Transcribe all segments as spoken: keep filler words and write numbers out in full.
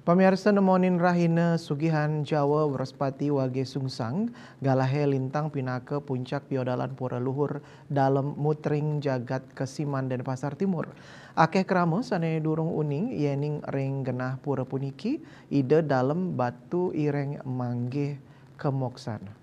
Pamiarsa, nemonin rahina Sugihan Jawa Wrespati wage sungsang, galahé lintang pinaka puncak piodalan pura luhur dalem mutring jagat Kesiman Denpasar Timur. Akeh krama sane durung uning yening ring genah pura puniki Ida Dalem Batu Ireng manggih kamoksan.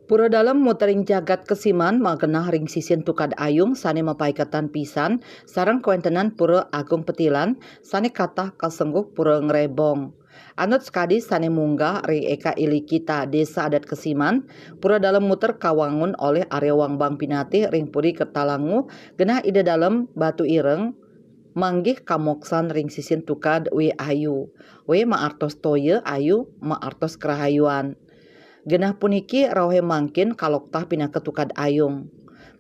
Pura Dalem Mutering Jagat Kesiman magenah ring sisin Tukad Ayung sane mapaiketan pisan sareng kawentenan Pura Agung Petilan sane katah kasengguh Pura Ngrebong. Anut sakadi sane munggah ring eka ilikita Desa Adat Kesiman, Pura Dalem Muter kawangun olih Arya Wangbang Pinatih ring Puri Kertalangu, genah Ida Dalem Batu Ireng, manggih kamoksan ring sisin Tukad Wi Ayu. Wi maartos toya, Ayu maartos karahayuan. Genah puniki rauhe mangkin kaloktah pinaka Tukad Ayung.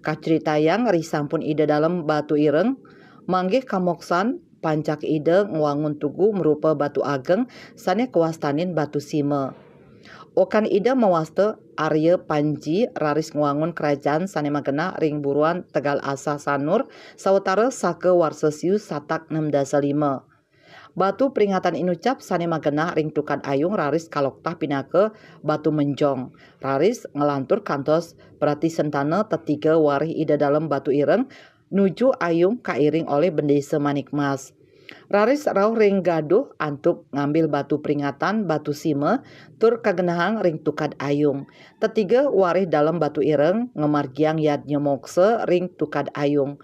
Kacritayang risampun Ida Dalem Batu Ireng, manggih kamoksan, pancak Ida ngwangun tugu marupa batu ageng sane kawastanin Batu Sima. Okan Ida mawasta Arya Panji raris ngwangun krajan sane magenah ring buruan Tegal Asah Sanur sawatara saka warsa siu satak nem dasa lima. Batu peringatan inucap sane magenah ring Tukad Ayung raris kaloktah pinaka Batu Menjong, raris nglantur kantos Pratisentana tetiga warih Ida Dalem Batu Ireng nuju Ayung kairing olih Bendesa Manik Mas. Raris rauh ring gaduh antuk ngambil batu peringatan Batu Sima tur kagenahang ring Tukad Ayung. Tetiga warih Dalem Batu Ireng ngamargiang yadnya moksa ring Tukad Ayung.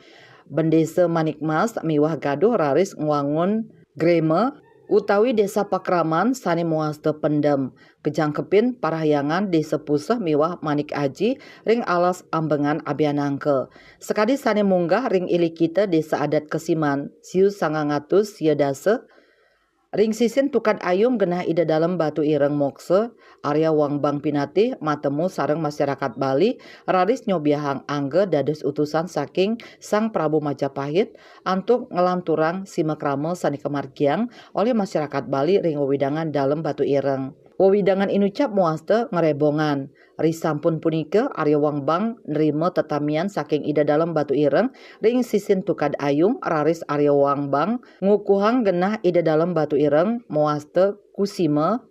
Bendesa Manik Mas miwah gaduh raris ngwangun grema utawi desa pakraman sane mawasta pendem, kajangkepin parahyangan Desa Puseh miwah Manik Aji ring alas Ambengan Abyanangka. Sakadi sane munggah ring ilikita Desa Adat Kesiman, siu sangang atus sia dasa, ring sisin Tukad Ayung genah Ida Dalem Batu Ireng moksa, Arya Wangbang Pinatih matemu sareng masyarakat Bali raris nyobiahang angga dados utusan saking Sang Prabu Majapahit antuk nglanturang sima krama sane kamargiang olih masyarakat Bali ring wewidangan Dalem Batu Ireng. Wewidangan inucap mawasta Ngrebongan. Risampun punika, Arya Wangbang nrima tetamian saking Ida Dalem Batu Ireng ring sisin Tukad Ayung, raris Arya Wangbang ngukuhang genah Ida Dalem Batu Ireng mawasta Kusima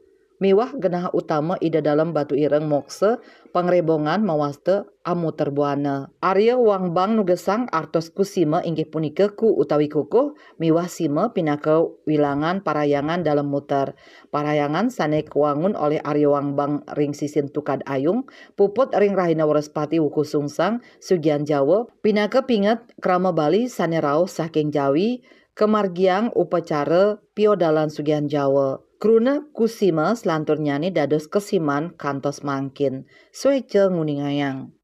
miwah genah utama Ida Dalem Batu Ireng moksa Pangrebongan mawasta Amuterbuana. Arya Wangbang nugesang artos Kusima inggih punika ku utawi kukuh miwah sima pinaka wilangan parahyangan Dalem Muter. Parahyangan sane kawangun olih Arya Wangbang ring sisin Tukad Ayung, puput ring rahina Wrespati wuku sungsang, Sugihan Jawa, pinaka pinget krama Bali sane rauh saking Jawi, kamargiang upacara piodalan Sugihan Jawa. Kruna Kusima selanturnyane dados Kesiman kantos mangkin. Sueca nguningayang.